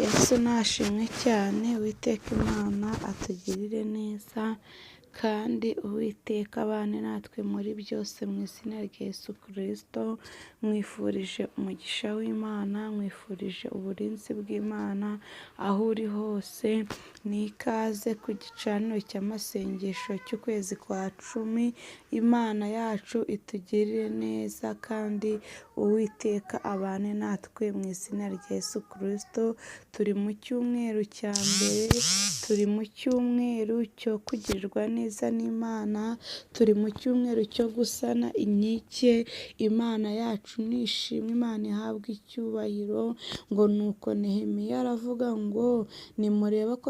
Yesu nashimwe cyane, Uwiteka Imana atugirire neza kandi Uwiteka abane natwe muri byose mu izina rya Yesu Kristo. Nkwifurije umugisha w'Imana, nkwifurije uburinzi bw'Imana aho uri hose. Ni ikaze ku gicaniro cy'amasengesho cy'ukwezi kwa 10. Imana yacu itugirire neza kandi Uwiteka abane natwe mu izina rya Yesu Kristo. Turi mu cyumweru cya mbere, turi mu cyumweru cyo kugirirwa neza n'Imana, turi mu cyumweru cyo gusana inkike. Imana yacu nishimwe, Imana ihabwe icyubahiro. Ngo nuko Nehemiya aravuga ngo nimureba ko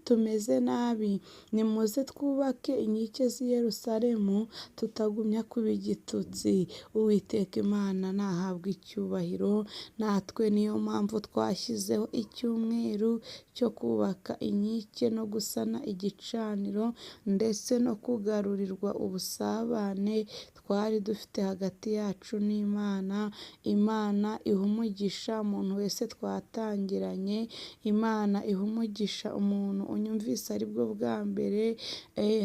tumeze nabi, nimuze twubake inkike z'i Yerusalemu tutagumya kuba igitutsi. Uwiteka Imana nahabwe icyubahiro. Natwe niyo mpamvu twashyizeho icyumweru cyo kubaka inkike no gusana igicaniro ndetse no kugarurirwa ubusabane twari dufite hagati yacu n'Imana. Imana iha umugisha umuntu wese twatangiranye, Imana iha umugisha umuntu unyumvise aribwo bwa mbere.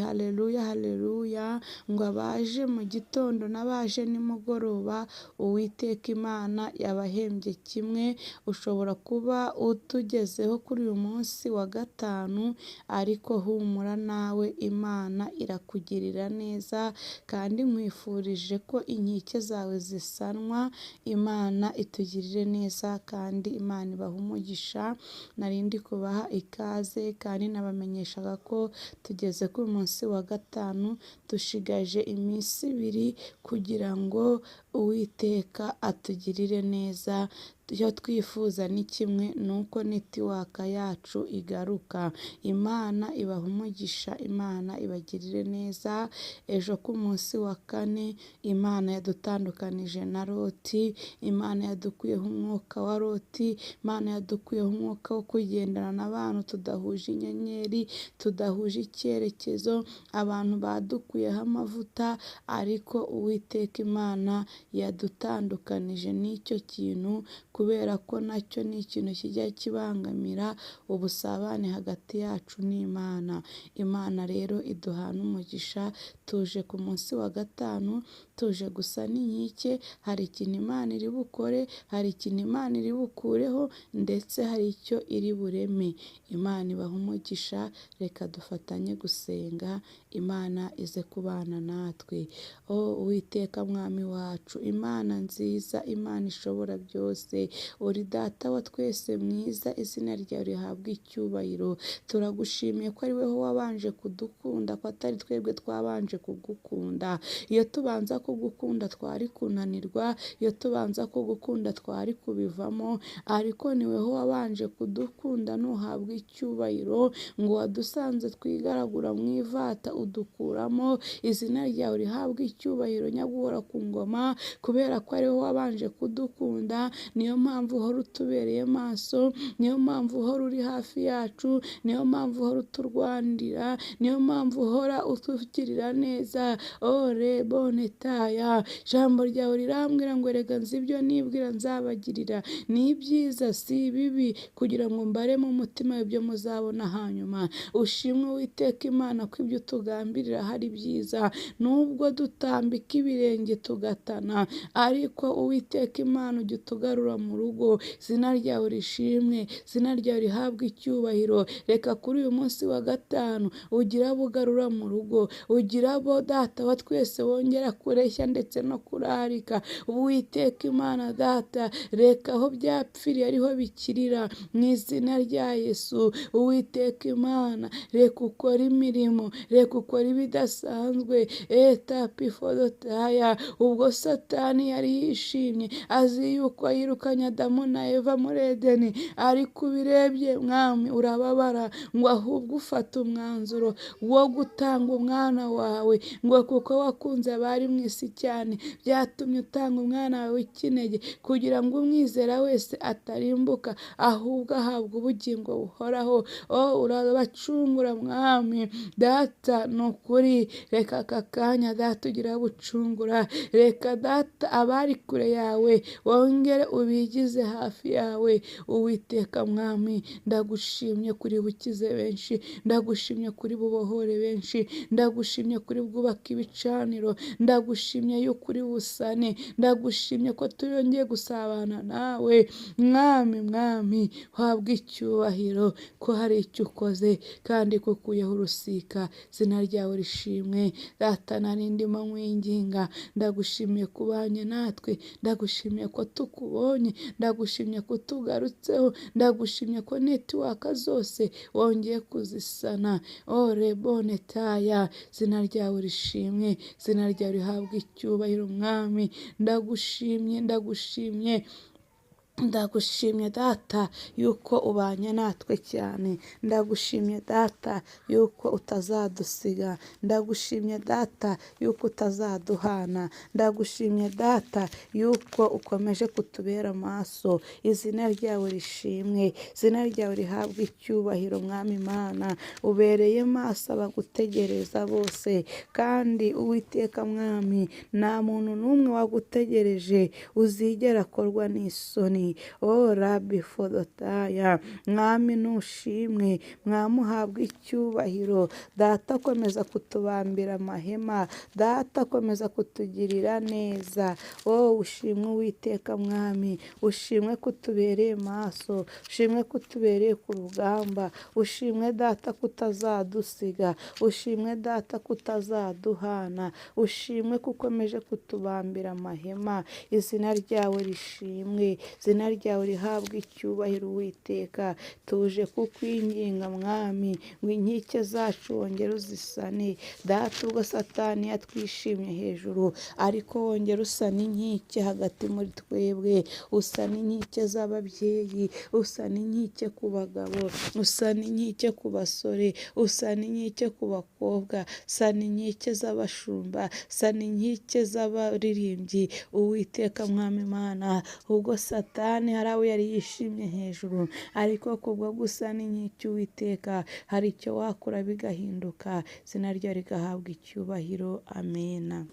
Haleluya, haleluya. Ngo abaje mu gitondo n'abaje nimugoroba, Uwiteka Imana yabahembye kimwe. Ushobora kuba utugezeho kuri uyu munsi wa 5, ariko humura nawe Imana irakugirira neza, kandi nkwifurije ko inkike zawe zisanwa. Imana itugirire neza kandi Imana ibahe umugisha. Nari ndi kubaha ikaze kandi nabamenyeshaga ko tugeze ku munsi wa 5, dushigaje iminsi 2 kugira ngo Uwiteka atugirire neza. Icyo twifuza ni kimwe, ni uko netiwaka yacu igaruka. Imana ibahe umugisha, Imana ibagirire neza. Ejo ku munsi wa 4, Imana yadutandukanije na Loti, Imana yadukuyeho umwuka wa Loti, Imana yadukuyeho umwuka wo kugendana n'abantu tudahuje inyenyeri, tudahuje icyerekezo, abantu badukuyeho amavuta, ariko Uwiteka Imana yadutandukanije n'icyo kintu, kubera ko nacyo ni ikintu kijya kibangamira ubusabane hagati yacu n'Imana. Imana rero iduhana umugisha. Tuje ku munsi wa 5, tuje gusana inkike. Hari ikintu Imana iri bukore, hari ikintu Imana iri bukureho, ndetse hari icyo iri bureme. Imana ibahe umugisha. Reka dufatanye gusenga, Imana ize kubana natwe. O Uwiteka Mwami wacu, Imana nziza, Imana ishobora byose, uri Data wa twese mwiza, izina ryawe rihabwe icyubahiro. Turagushimiye ko ari wowe wabanje kudukunda, ko atari twebwe twabanje kugukunda. Iyo tubanza kugukunda twari kunanirwa, iyo tubanza kugukunda twari kubivamo, ariko ni wowe wabanje kudukunda, ntuhabwe icyubahiro. Ngo wadusanze twigaragura mu ivata udukuramo, izina ryawe rihabwe icyubahiro nyaguhora ku ngoma, kubera ko ari wowe wabanje kudukunda. Niyo mpamvu uhora utubereye maso, niyo mpamvu uhora uri hafi yacu, niyo mpamvu uhora uturwanira, niyo mpamvu uhora utugirira neza. O rebonetaya, ijambo ryawe rirambwira ngo erega nzi ibyo nibwira nzabagirira, ni ibyiza si ibibi, kugira ngo mbare mu mutima ibyo muzabona hanyuma. Ushimwe Uwiteka Imana ko ibyo utugambirira hari byiza, nubwo dutambika ibirenge tugatana, ariko Uwiteka Imana ujya utugarura mu rugo. Izina ryawe rishimwe, izina ryawe rihabwe icyubahiro. Reka kuri uyu munsi wa 5 ugira abo ugarura mu rugo, ugira abo Data wa twese wongera kureshya ndetse no kurarika. Uwiteka Imana Data, reka aho byapfiriye ariho bikirira mu izina rya Yesu. Uwiteka Imana, reka ukore imirimo, reka ukore ibidasanzwe. Etapifodotaya, ubwo Satani yari yishimye azi yuko yirukanye Adamu na Eva muri Edeni, ariko ubirebye Mwami urababara, ngo ahubwo ufata umwanzuro wo gutanga umwana wawe, ngo kuko wakunze abari mu isi cyane byatumye utanga umwana wawe w'ikinege kugira ngo umwizera wese atarimbuka ahubwo ahabwa ubugingo buhoraho. Oh, urabacungura Mwami Data, ni ukuri reka aka kanya Data ugira bucungura, reka Data abari kure yawe wongere ubigize hafi yawe. Uwiteka Mwami, ndagushimye kuri bukize benshi, ndagushimye kuri bubohore benshi, ndagushimye kuri bwubaka ibicaniro, ndagushimye yuko uri busane, ndagushimye ko turongeye gusabana nawe Mwami. Mwami habwa icyubahiro ko hari icyo ukoze kandi kukuyeho urusika, izina ryawe rishimwe. Data nari ndimo nkwinginga, ndagushimiye kubanye natwe, ndagushimiye ko tukubonye, ndagushimye ko tugarutseho, ndagushimye ko netiwaka zose wongeye kuzisana. O rebone taya, izina ryawe rishimwe, izina ryawe rihabwa icyubahiro Mwami. Ndagushimye, ndagushimye, ndagushimye Data yuko ubanye natwe cyane, ndagushimye Data yuko utazadusiga, ndagushimye Data yuko utazaduhana, ndagushimye Data yuko ukomeje kutubera amaso. Izina ryawe rishimwe, izina ryawe rihabwe icyubahiro Mwami Imana, ubereye maso abagutegereza bose, kandi Uwiteka Mwami nta muntu n'umwe wagutegereje uzigera akorwa n'isoni. O Rabi fodotaya, Mwami nushimwe, Mwami uhabwe icyubahiro. Data komeza kutubambira amahema, Data komeza kutugirira neza. O ushimwe Uwiteka Mwami, ushimwe kutubereye maso, ushimwe kutubereye ku rugamba, ushimwe Data kutazadusiga, ushimwe Data kutazaduhana, ushimwe kukomeje kutubambira amahema. Izina ryawe rishimwe, izina ryawe rihabwe icyubahiro Uwiteka. Tuje kukwinginga Mwami ngo inkike zacu wongere uzisane. Data ubwo Satani yatwishimye hejuru, ariko wongere usane inkike hagati muri twebwe, usane inkike z'ababyeyi, usane inkike ku bagabo, usane inkike ku basore, usane inkike ku bakobwa, sana inkike z'abashumba, sana inkike z'abaririmbyi. Uwiteka Mwami Imana, ubwo Satani hari abo yari yishimye hejuru, ariko kubwo gusana inkike Uwiteka hari icyo wakora bigahinduka, izina ryawe rigahabwa icyubahiro. Amena.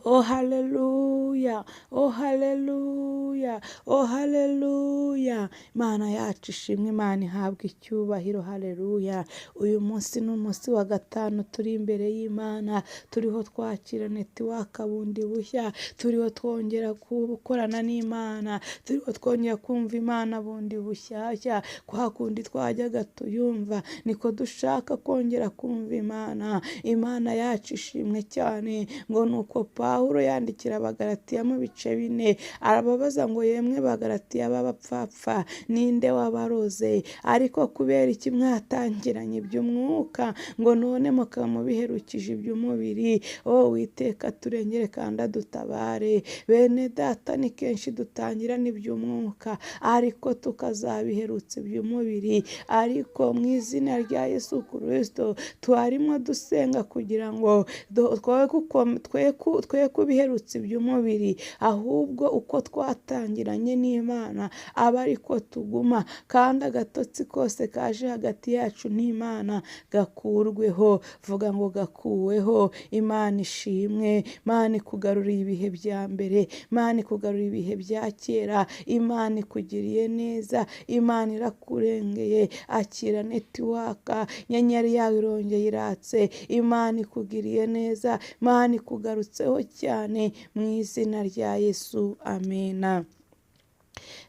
Oh haleluya, oh haleluya, oh haleluya. Imana yacu ishimwe, Imana ihabwe icyubahiro. Haleluya. Uyu munsi ni umunsi wa gatanu turi imbere y'Imana, turiho twakira netiwaka bundi bushya, turiho twongera gukorana n'Imana, turiho twongera kumva Imana bundi bushyashya. Kwa kundi twajyaga tuyumva niko dushaka kongera kumva Imana. Imana yacu ishimwe cyane. Ngo nuko Pawulo yandikira Abagalatiya mu bice 4, arababaza ngo yemwe Bagalatiya b'abapfapfa, ninde wabaroze? Ariko kubera iki mwatangiranye iby'umwuka ngo none mukaba mubiherukije iby'umubiri? O Uwiteka turengere kandi adutabare. Bene Data, ni kenshi dutangirana iby'umwuka ariko tukazabiherutsa iby'umubiri, ariko mu izina rya Yesu Kristo twarimo dusenga kugira ngo twe kubiherutsa iby'umubiri, ahubwo uko twatangiranye n'Imana aba ariko tuguma, kandi agatotsi kose kaje hagati yacu n'Imana gakurweho. Vuga ngo gakuweho. Imana ishimwe. Imana ikugaruriye ibihe bya mbere, Imana ikugaruriye ibihe bya kera, Imana ikugiriye neza, Imana irakurengeye. Akira netiwaka, inyenyeri yawe irongeye iratse. Imana ikugiriye neza, Imana ikugarutseho cyane mu izina rya Yesu. Amena.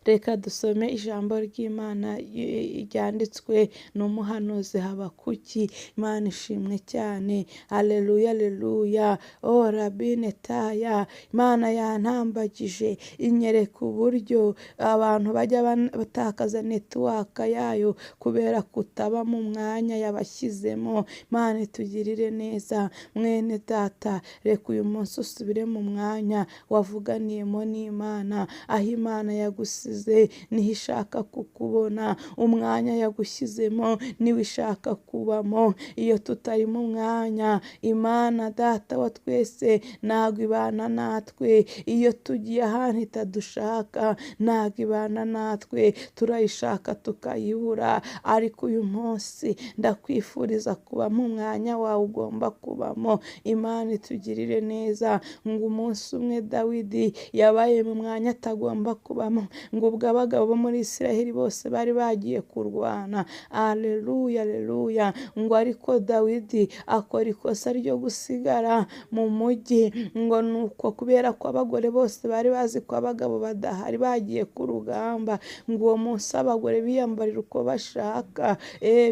Reka dusome ijambo ry'Imana ryanditswe n'umuhanuzi Habakuki. Imana ishimwe cyane. Haleluya, haleluya. O Rabine taya, Imana yantambagije inyereka uburyo abantu bajya batakaza netiwaka yayo kubera kutaba mu mwanya yabashyizemo. Imana itugirire neza. Mwene Data, reka uyu munsi usubire mu mwanya wavuganiyemo n'Imana, aho Imana yagusize yagusize niho ishaka kukubona, umwanya yagushyizemo niwe ishaka kubamo. Iyo tutari mu mwanya, Imana Data wa twese ntabwo ibana natwe. Iyo tugiye ahantu itadushaka ntabwo ibana natwe, turayishaka tukayibura. Ariko uyu munsi ndakwifuriza kuba mu mwanya wawe ugomba kubamo. Imana itugirire neza. Ngo umunsi umwe Dawidi yabaye mu mwanya atagomba kubamo, ngo ubwo abagabo bo muri Isiraheli bose bari bagiye kurwana, aleluya aleluya, ngo ariko Dawidi akora ikosa ryo gusigara mu mujyi, ngo nuko kubera ko abagore bose bari bazi ko abagabo badahari bagiye ku rugamba, ngo uwo munsi abagore biyambarira uko bashaka,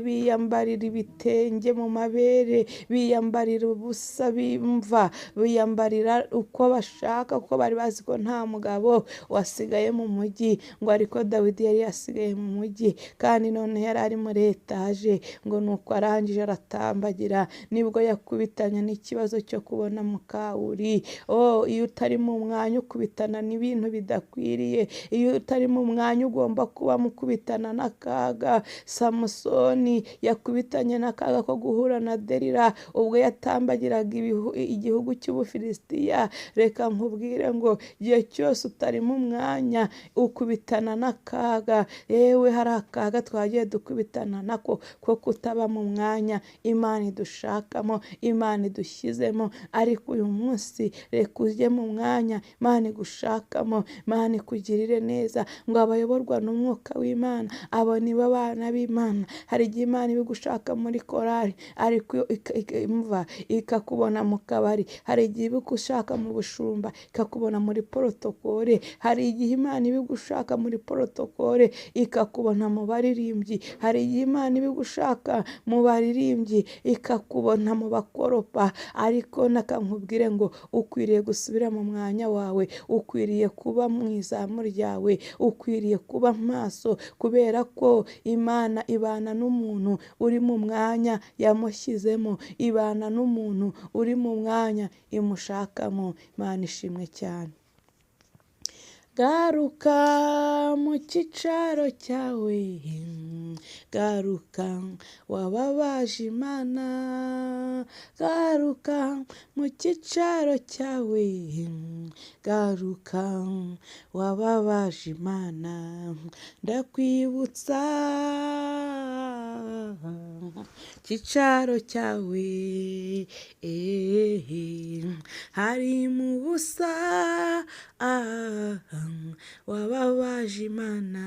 biyambarira ibitenge mu mabere, biyambarira ubusa bimva, biyambarira uko bashaka, kuko bari bazi ko nta mugabo wasigaye mu mujyi. Ngo ariko Dawidi yari yasigaye mu mujyi, kandi none yari ari muri etaje. Ngo nuko arangije aratambagira, nibwo yakubitanye n'ikibazo cyo kubona mukawuri. Iyo utari mu mwanya ukubitana n'ibintu bidakwiriye, iyo utari mu mwanya ugomba kuba mukubitana n'akaga. Samusoni yakubitanye n'akaga ko guhura na Delila ubwo yatambagiraga igihugu cy'Ubufilisitiya. Reka nkubwire ngo igihe cyose utari mu mwanya ukubitana n'akaga. Yewe hari akaga twagiye dukubitana nako ko kutaba mu mwanya Imana idushakamo, Imana idushyizemo. Ariko uyu munsi reka ujye mu mwanya Imana igushakamo, Imana ikugirire neza. Ngo abayoborwa n'umwuka w'Imana abo nibo bana b'Imana. Hari igihe Imana ibigushaka muri korari, ariko ikakubona mu kabari. Hari igihe ibigushaka mu bushumba, ikakubona muri porotokole. Hari igihe Imana ibigushaka muri porotokole, ikakubona mu baririmbyi. Hari igihe Imana ibigushaka mu baririmbyi, ikakubona mu bakoropa. Ariko nkubwire ngo ukwiriye gusubira mu mwanya wawe, ukwiriye kuba mu izamu ryawe, ukwiriye kuba maso, kubera ko Imana ibana n'umuntu uri mu mwanya yamushyizemo, ibana n'umuntu uri mu mwanya imushakamo. Imana ishimwe cyane. Garuka mu cyicaro cyawe, garuka wababaje Imana, garuka mu cyicaro cyawe, garuka wababaje Imana, ndakwibutsa cyicaro cyawe, hari mu busa, wababaje Imana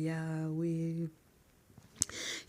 yawe.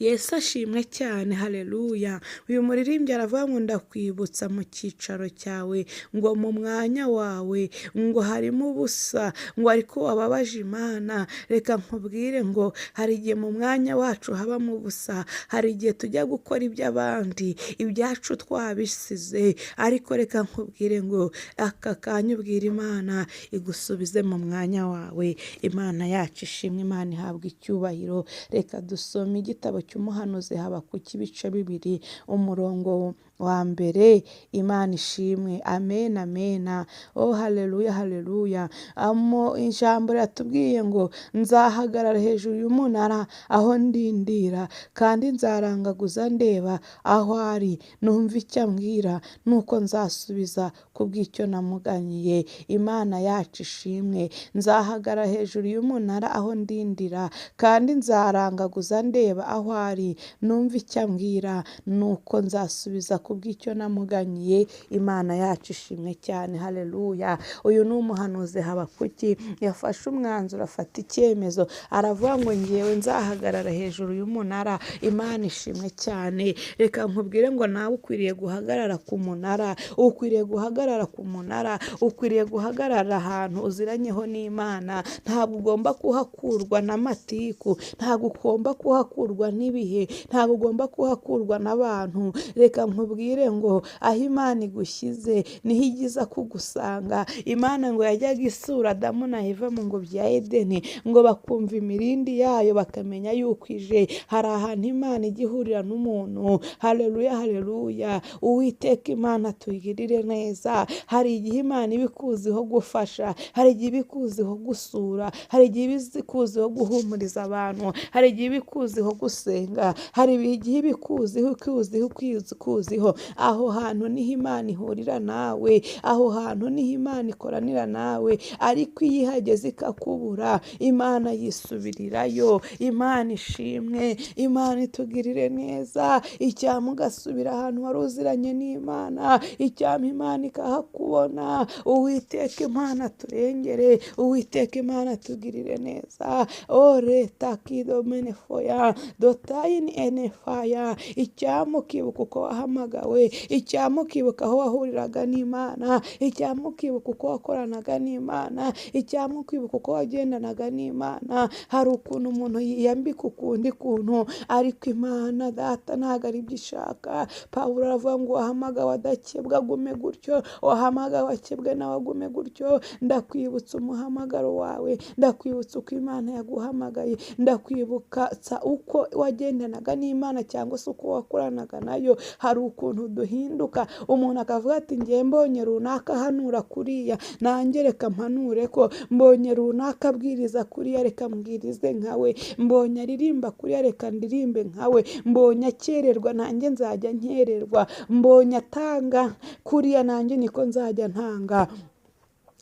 Yesu ashimwe cyane, haleluya. Uyu muririmbyi aravuga ngo ndakwibutsa mu cyicaro cyawe, ngo mu mwanya wawe, ngo harimo ubusa, ngo ariko wababaje Imana. Reka nkubwire ngo hari igihe mu mwanya wacu habamo ubusa, hari igihe tujya gukora iby'abandi, ibyacu twabisize. Ariko reka nkubwire ngo aka kanya ubwira Imana igusubize mu mwanya wawe. Imana yacu ishimwe, Imana ihabwa icyubahiro. Reka dusome igitabo cy'umuhanuzi Habakuki ibice 2 umurongo wa mbere. Imana ishimwe, amen amen, oh haleluya haleluya. Ijambo riratubwiye ngo nzahagarara hejuru y'umunara aho ndindira, kandi nzarangaguza ndeba aho ari, numva icyo ambwira, nuko nzasubiza kubw'icyo namuganyiye. Imana yacu ishimwe. Nzahagarara hejuru y'umunara aho ndindira, kandi nzarangaguza ndeba aho ari, numva icyo ambwira, nuko nzasubiza kubw'icyo namuganyiye. Imana yacu ishimwe cyane, haleluya. Uyu ni umuhanuzi Habakuki, yafashe umwanzuro, afata icyemezo, aravuga ngo ngewe nzahagarara hejuru y'umunara. Imana ishimwe cyane. Reka nkubwire ngo nawe ukwiriye guhagarara ku munara, ukwiriye guhagarara ku munara, ukwiriye guhagarara ahantu uziranyeho n'Imana. Ntabwo ugomba kuhakurwa n'amatiku, ntabwo ugomba kuhakurwa n'ibihe, ntabwo ugomba kuhakurwa n'abantu. Reka nkubwire nkubwire ngo aho Imana igushyize niho igiza kugusanga. Imana ngo yajyaga isura Adamu na Eva mu ngobyi ya Edeni, ngo bakumva imirindi yayo bakamenya yuko ije. Hari ahantu Imana ijya ihurira n'umuntu. Haleluya, haleluya. Uwiteka Imana tuyigirire neza. Hari igihe Imana iba ikuziho gufasha, hari igihe iba ikuziho gusura, hari igihe iba ikuziho guhumuriza abantu, hari igihe iba ikuziho gusenga, hari igihe iba ikuziho, ikuziho, ikuziho. Aho hantu niho Imana ihurira nawe, aho hantu niho Imana ikoranira nawe. Ariko iyo ihageze ikakubura, Imana yisubirirayo. Imana ishimwe, Imana itugirire neza. Icyampa ugasubira ahantu wari uziranye n'Imana, icyampa Imana ikahakubona. Uwiteka Imana turengere, Uwiteka Imana tugirire neza. O leta kidomene foya dotayini enefaya. Icyampa ukibuka uko wahamagawe, icyampa ukibuka aho wahuriraga n'Imana, icyampa ukibuka uko wakoranaga n'Imana, icyampa ukibuka uko wagendanaga n'Imana. Hari ukuntu umuntu yiyambika ukundi kuntu, ariko Imana data ntabwo ari byo ishaka. Pawulo aravuga ngo wahamagawe adakebwa agume gutyo, wahamagawe akebwe nawe agume gutyo. Ndakwibutsa umuhamagaro wawe, ndakwibutsa uko Imana yaguhamagaye, ndakwibutsa uko wagendanaga n'Imana cyangwa se uko wakoranaga nayo. Hari ukuntu duhinduka, umuntu akavuga ati ngiye mbonye runaka ahanura kuriya, nanjye reka mpanure ko, mbonye runaka abwiriza kuriya, reka mbwirize nkawe, mbonye aririmba kuriya, reka ndirimbe nkawe, mbonye akererwa nanjye nzajya nkererwa, mbonye atanga kuriya nanjye niko nzajya ntanga.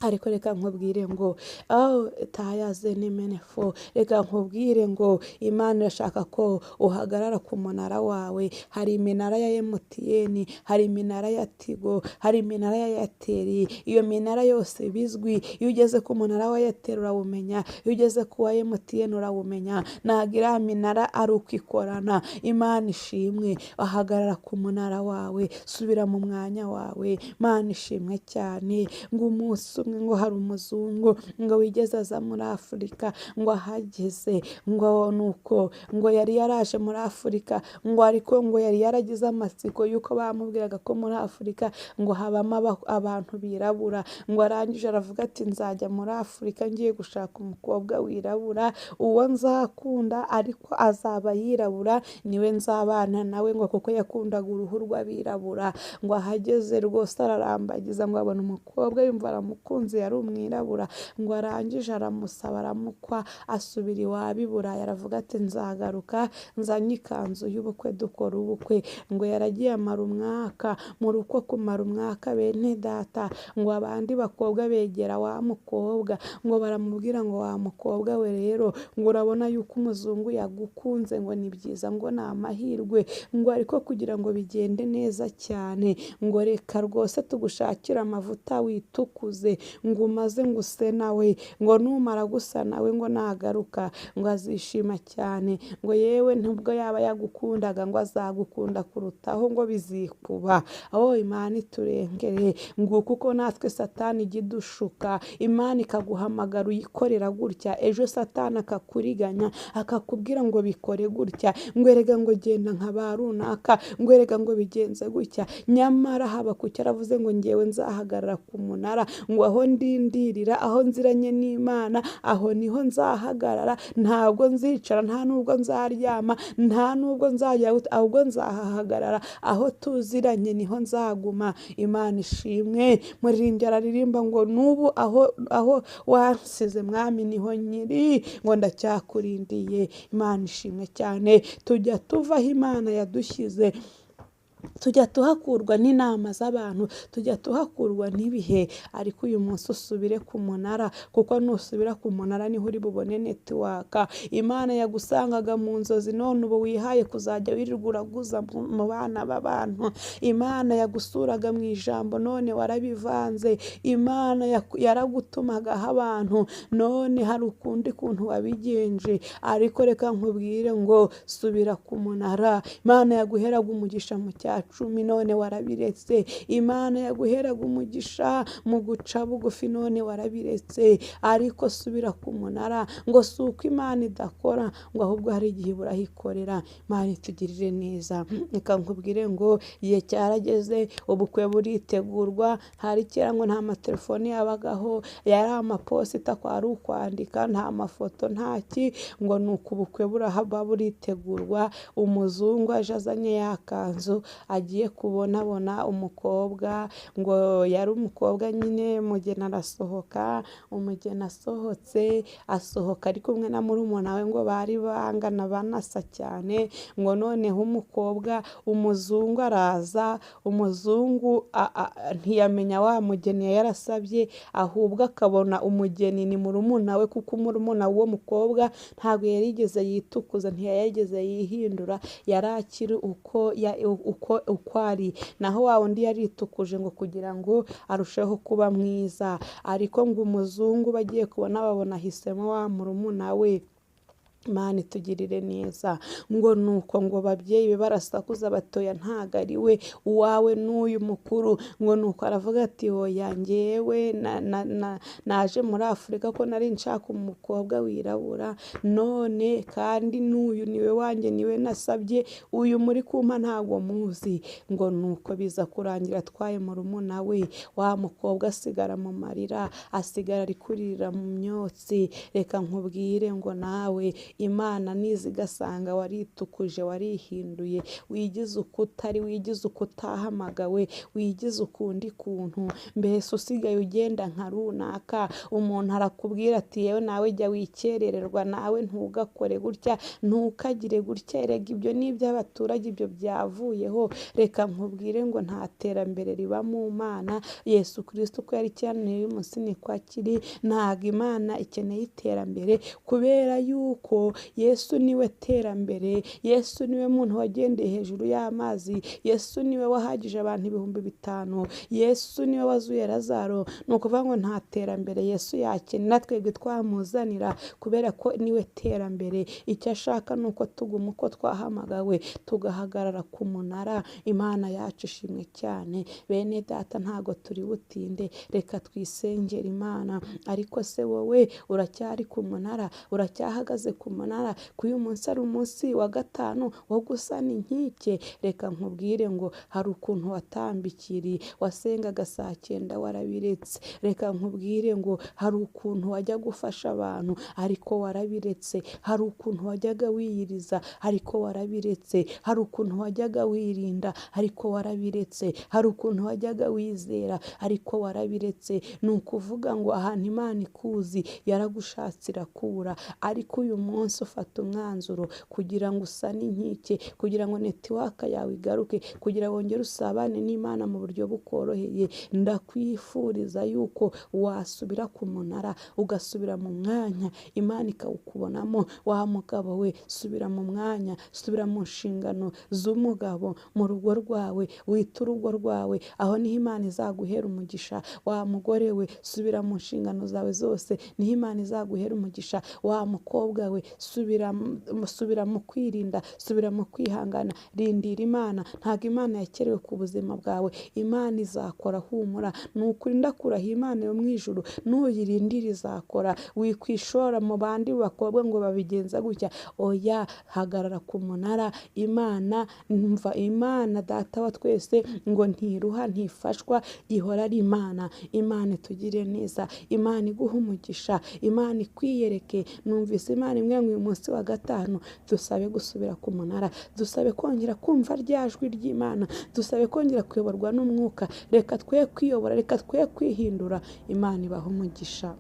Ariko reka nkubwire ngo aho tayaze nimenefo, reka nkubwire ngo Imana irashaka ko uhagarara ku munara wawe. Hari iminara ya MTN, hari iminara ya Tigo, hari iminara ya Airtel. Iyo minara yose bizwi. Iyo ugeze ku munara wa Airtel urawumenya, iyo ugeze ku wa MTN urawumenya. Ntabwo iriya minara ari uko ikorana. Imana ishimwe, ahagarara ku munara wawe, subira mu mwanya wawe. Imana ishimwe cyane. Ngo umunsi umwe ngo hari umuzungu ngo wigeze aza muri Afurika, ngo ahageze ngo nuko ngo yari yaraje muri Afurika, ngo ariko ngo yari yaragize amatsiko y'uko bamubwiraga ko muri Afurika ngo habamo abantu birabura. Ngo arangije aravuga ati nzajya muri Afurika ngiye gushaka umukobwa wirabura, uwo nzakunda ariko azaba yirabura niwe nzabana nawe, ngo kuko yakundaga uruhu rw'abirabura. Ngo ahageze rwose ararambagiza ngo abona umukobwa yumva aramukunda, yari umwirabura. Ngo arangije aramusaba aramukwa, asubira iwabo i Burayi. Aravuga ati nzagaruka nzanye ikanzu y'ubukwe dukora ubukwe. Ngo yaragiye amara umwaka, muri uko kumara umwaka bene data ngo abandi bakobwa begera wa mukobwa, ngo baramubwira ngo wa mukobwa we rero ngo urabona yuko umuzungu yagukunze, ngo ni byiza, ngo ni amahirwe, ngo ariko kugira ngo bigende neza cyane ngo reka rwose tugushakire amavuta witukuze, ngo umaze ngo use nawe, ngo numara gusa nawe ngo nagaruka ngo azishima cyane, ngo yewe ntubwo yaba yagukundaga ngo azagukunda kurutaho, ngo bizikuba. Aho Imana iturengere. Nguko uko natwe Satani ijya idushuka, Imana ikaguhamagara uyikorera gutya, ejo Satani akakuriganya akakubwira ngo bikore gutya, ngo erega ngo genda nka ba runaka, ngo erega ngo bigenze gutya. Nyamara Habakuki aravuze ngo ngewe nzahagarara ku munara, ngo aho ndindirira, aho nziranye n'Imana, aho niho nzahagarara, ntabwo nzicara, nta nubwo nzaryama, nta nubwo nzajya, ahubwo nzahahagarara, aho tuziranye niho nzaguma. Imana ishimwe. Muririmbyi araririmba ngo n'ubu aho wansize mwami niho nyiri, ngo ndacyakurindiye. Imana ishimwe cyane. Tujya tuva aho Imana yadushyize, tujya tuhakurwa n'inama z'abantu, tujya tuhakurwa n'ibihe, ariko uyu munsi usubire ku munara, kuko nusubira ku munara niho uri bubone netiwaka. Imana yagusangaga mu nzozi, none ubu wihaye kuzajya wirirwa uraguza mu bana b'abantu. Imana yagusuraga mu ijambo, none warabivanze. Imana yaragutumagaho abantu, none hari ukundi kuntu wabigenje. Ariko reka nkubwire ngo subira ku munara. Imana yaguheraga umugisha mu icya cumi none warabiretse, Imana yaguheraga umugisha mu guca bugufi none warabiretse, ariko subira ku munara. Ngo si uko Imana idakora, ngo ahubwo hari igihe iburahikorera. Imana itugirire neza. Reka nkubwire ngo igihe cyarageze, ubukwe buritegurwa. Hari kera ngo nta matelefoni yabagaho, yari amaposita, kwari ukwandika, nta mafoto, nta ki, ngo ni uko ubukwe burahaba buritegurwa. Umuzungu aje azanye ya kanzu, agiye kubonabona umukobwa, ngo yari umukobwa nyine, umugeni arasohoka, umugeni asohotse, asohoka ari kumwe na murumuna we, ngo bari bangana banasa cyane, ngo noneho umukobwa, umuzungu araza, umuzungu ntiyamenya wa mugeni yarasabye, ahubwo akabona umugeni ni murumuna we, kuko murumuna w'uwo mukobwa ntabwo yarigeze yitukuza, ntiyarigeze yihindura, yari akiri uko ari. Naho wa wundi yaritukuje ngo kugira ngo arusheho kuba mwiza, ariko ngo umuzungu bagiye kubona babona ahisemo wa murumuna we. Imana itugirire neza. Ngo nuko ngo babyeyi be barasakuza batoya, ntago ari we, uwawe n'uyu mukuru. Ngo nuko aravuga ati oya, njyewe naje muri Afurika ko nari nshaka umukobwa wirabura, none kandi n'uyu niwe wanjye, niwe nasabye, uyu muri kumpa ntago muzi. Ngo nuko biza kurangira atwaye murumuna we, wa mukobwa asigara mu marira, asigara ari kuririra mu myotsi. Reka nkubwire ngo nawe Imana niza igasanga waritukuje, warihinduye, wigize uko utari, wigize uko utahamagawe, wigize ukundi kuntu, mbese usigaye ugenda nka runaka. Umuntu arakubwira ati yewe nawe jya wikerererwa, nawe ntugakore gutya, ntukagire gutya, erega ibyo ni iby'abaturage, ibyo byavuyeho. Reka nkubwire ngo nta terambere riba mu Mana. Yesu Kristo uko yari cyane uyu munsi niko akiri. Ntabwo Imana ikeneye iterambere, kubera yuko Yesu niwe terambere, Yesu niwe muntu wagendeye hejuru y'amazi, Yesu niwe wahagije abantu 5000, Yesu niwe wazuye Lazaro. Ni ukuvuga ngo nta terambere Yesu yakenera, twebwe twamuzanira, kubera ko niwe terambere. Icyo ashaka ni uko tuguma uko twahamagawe, tugahagarara ku munara. Imana yacu ishimwe cyane. Bene data, ntago turi butinde, reka twisengere Imana. Ariko se wowe uracyari ku munara? Uracyahagaze ku munara? Ku uyu munsi ari umunsi wa gatanu wo gusana inkike. Reka nkubwire ngo hari ukuntu watambikiriye, wasengaga saa 9 warabiretse. Reka nkubwire ngo hari ukuntu wajya gufasha abantu ariko warabiretse, hari ukuntu wajyaga wiyiriza ariko warabiretse, hari ukuntu wajyaga wirinda ariko warabiretse, hari ukuntu wajyaga wizera ariko warabiretse. Ni ukuvuga ngo ahantu Imana ikuzi yaragushatse irakura, ariko uyu munsi ufata umwanzuro kugira ngo usane inkike, kugira ngo netiwaka yawe igaruke, kugira ngo wongere usabane n'Imana mu buryo bukoroheye. Ndakwifuriza yuko wasubira ku munara, ugasubira mu mwanya Imana ikawukubonamo. Wa mugabo we, subira mu mwanya, subira mu nshingano z'umugabo mu rugo rwawe, wita urugo rwawe, aho niho Imana izaguhera umugisha. Wa mugore we, subira mu nshingano zawe zose, niho Imana izaguhera umugisha. Wa mukobwa we, subira mu kwirinda, subira mu kwihangana, rindira Imana. Ntabwo Imana yakerewe ku buzima bwawe, Imana izakora, humura. Ni ukuri ndakuraha Imana yo mu ijuru, nuyirindira izakora. Wikwishora mu bandi bakobwa ngo babigenza gutya, oya, hagarara ku munara. Imana, mva Imana data wa twese ngo ntiruha, ntifashwa, ihora ari Imana. Imana itugire neza, Imana iguhe umugisha, Imana ikwiyereke. Numvise Imana imwe ngo uyu munsi wa gatanu dusabe gusubira ku munara, dusabe kongera kumva rya jwi ry'Imana, dusabe kongera kuyoborwa n'umwuka. Reka twe kwiyobora, reka twe kwihindura. Imana ibahe umugisha.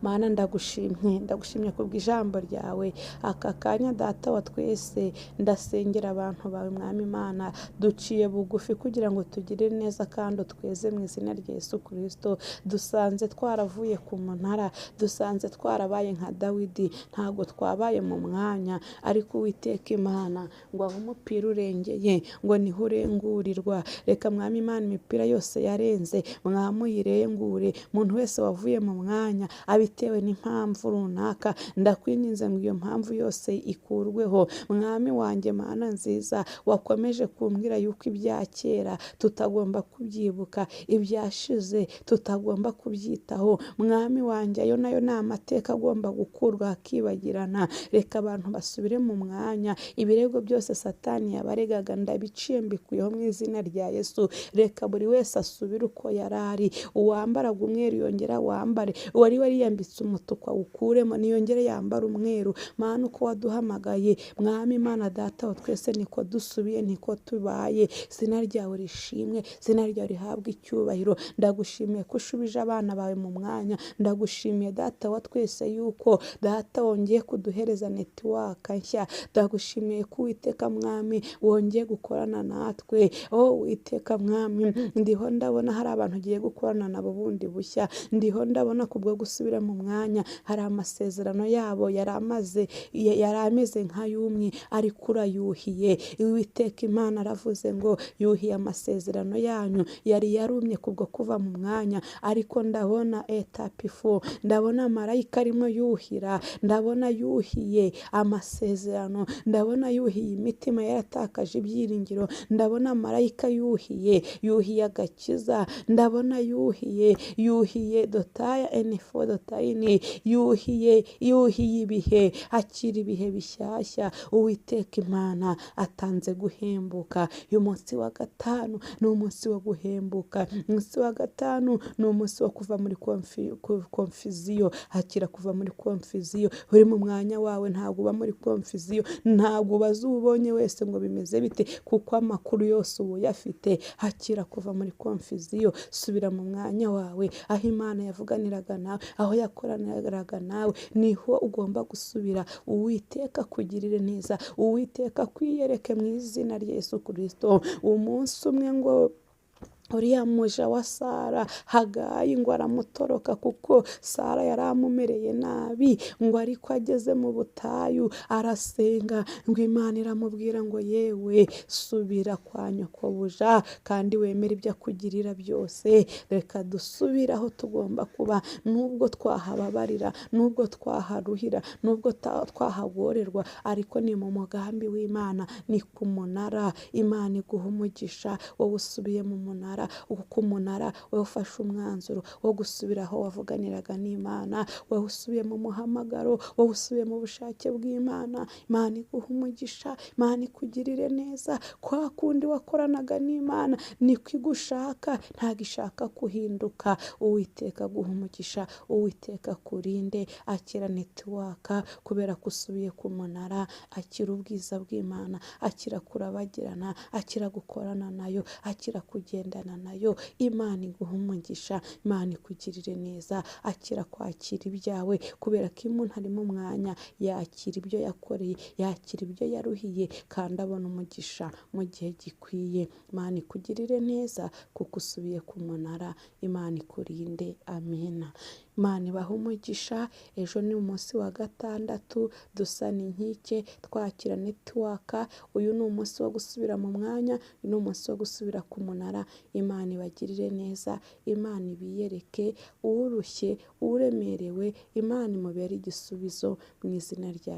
Mana ndagushimye, ndagushimye kubw'ijambo ryawe. Aka kanya data wa twese, ndasengera abantu bawe Mwami Imana, duciye bugufi kugira ngo tugire neza kandi tweze mu izina rya Yesu Kristo. Dusanze twaravuye ku munara, dusanze twarabaye nka Dawidi, ntago twabaye mu mwanya, ariko Uwiteka Imana ngo aho umupira urengeye ngo niho urengurirwa. Reka Mwami Imana imipira yose yarenze mwamuyirengure, umuntu wese wavuye mu mwanya abitewe n'impamvu runaka, ndakwinginze ngo iyo mpamvu yose ikurweho. Mwami wanjye Mana nziza, wakomeje kumbwira yuko ibya kera tutagomba kubyibuka, ibyashize tutagomba kubyitaho. Mwami wanjye, ayo nayo ni amateka agomba gukurwa akibagirana. Reka abantu basubire mu mwanya, ibirego byose Satani yabaregaga ndabiciye mbikuyeho mu izina rya Yesu. Reka buri wese asubire uko yari ari, uwambaraga umweru yongera wambare, uwari wariyambitse umutuku awukuremo niyongere yambare umweru. Mana, uko waduhamagaye Mwami Imana Data wa twese, niko dusubiye, niko tubaye. Izina ryawe rishimwe, izina ryawe rihabwe icyubahiro. Ndagushimiye ko ushubije abana bawe mu mwanya, ndagushimiye Data wa twese yuko Data wongeye kuduhereza netiwaka nshya. Ndagushimiye ko Uwiteka Mwami wongeye gukorana natwe. Oh Uwiteka Mwami, ndiho ndabona hari abantu ugiye gukorana nabo bundi bushya, ndiho ndabona kubwo gusubira mu mwanya hari amasezerano yabo yari ameze nk'ayumye ariko urayuhiye. Uwiteka Imana aravuze ngo yuhiye amasezerano yanyu yari yarumye kubwo kuva mu mwanya, ariko ndabona etapifu, ndabona marayika arimo yuhira, ndabona yuhiye amasezerano, ndabona yuhiye imitima yaratakaje ibyiringiro, ndabona marayika yuhiye agakiza, ndabona yuhiye dotaya enifo dotayini, yuhiye ibihe, akira ibihe bishyashya. Uwiteka Imana atanze guhembuka. Uyu munsi wa gatanu ni umunsi wo guhembuka, umunsi wa gatanu ni umunsi wo kuva muri konfiziyo. Akira kuva muri konfiziyo, uri mu mwanya wawe ntabwo uba muri konfiziyo, ntabwo ubaza ubonye wese ngo bimeze bite, kuko amakuru yose uba uyafite. Akira kuva muri konfiziyo, subira mu mwanya wawe, aho Imana yavuganiraga nawe, aho yakoraniraga nawe, niho ugomba gusubira. Uwiteka akugirire neza, Uwiteka akwiyereke mu izina rya Yesu Kristo. Umunsi umwe ngo uriya muja wa Sara Hagayi ngo aramutoroka kuko Sara yari amumereye nabi, ngo ariko ageze mu butayu arasenga, ngo Imana iramubwira ngo yewe subira kwa nyokobuja kandi wemere ibyo akugirira byose. Reka dusubire aho tugomba kuba, nubwo twahababarira, nubwo twaharuhira, nubwo twahagorerwa, ariko ni mu mugambi w'Imana, ni ku munara. Imana iguha umugisha wowe usubiye mu munara, kuko umunara wowe ufashe umwanzuro wo gusubira aho wavuganiraga n'Imana, wowe usubiye mu muhamagaro, wowe usubiye mu bushake bw'Imana. Imana iguha umugisha, Imana ikugirire neza. Kwa kundi wakoranaga n'Imana niko igushaka, ntabwo ishaka kuhinduka. Uwiteka aguha umugisha, Uwiteka akurinde. Akira netiwaka kubera ko usubiye ku munara, akira ubwiza bw'Imana, akira kurabagirana, akira gukorana nayo, akira kugendana nayo. Imana iguha umugisha, Imana ikugirire neza. Akira kwakira ibyawe, kubera ko iyo umuntu ari mu mwanya yakira ibyo yakoreye, yakira ibyo yaruhiye, kandi abona umugisha mu gihe gikwiye. Imana ikugirire neza kuko usubiye ku munara. Imana ikurinde. Amina. Imana ibahe umugisha. Ejo ni umunsi wa gatandatu, dusana inkike, twakira netiwaka. Uyu ni umunsi wo gusubira mu mwanya, uyu ni umunsi wo gusubira ku munara. Imana ibagirire neza, Imana ibiyereke, urushye, uremerewe, Imana imubere igisubizo mu izina rya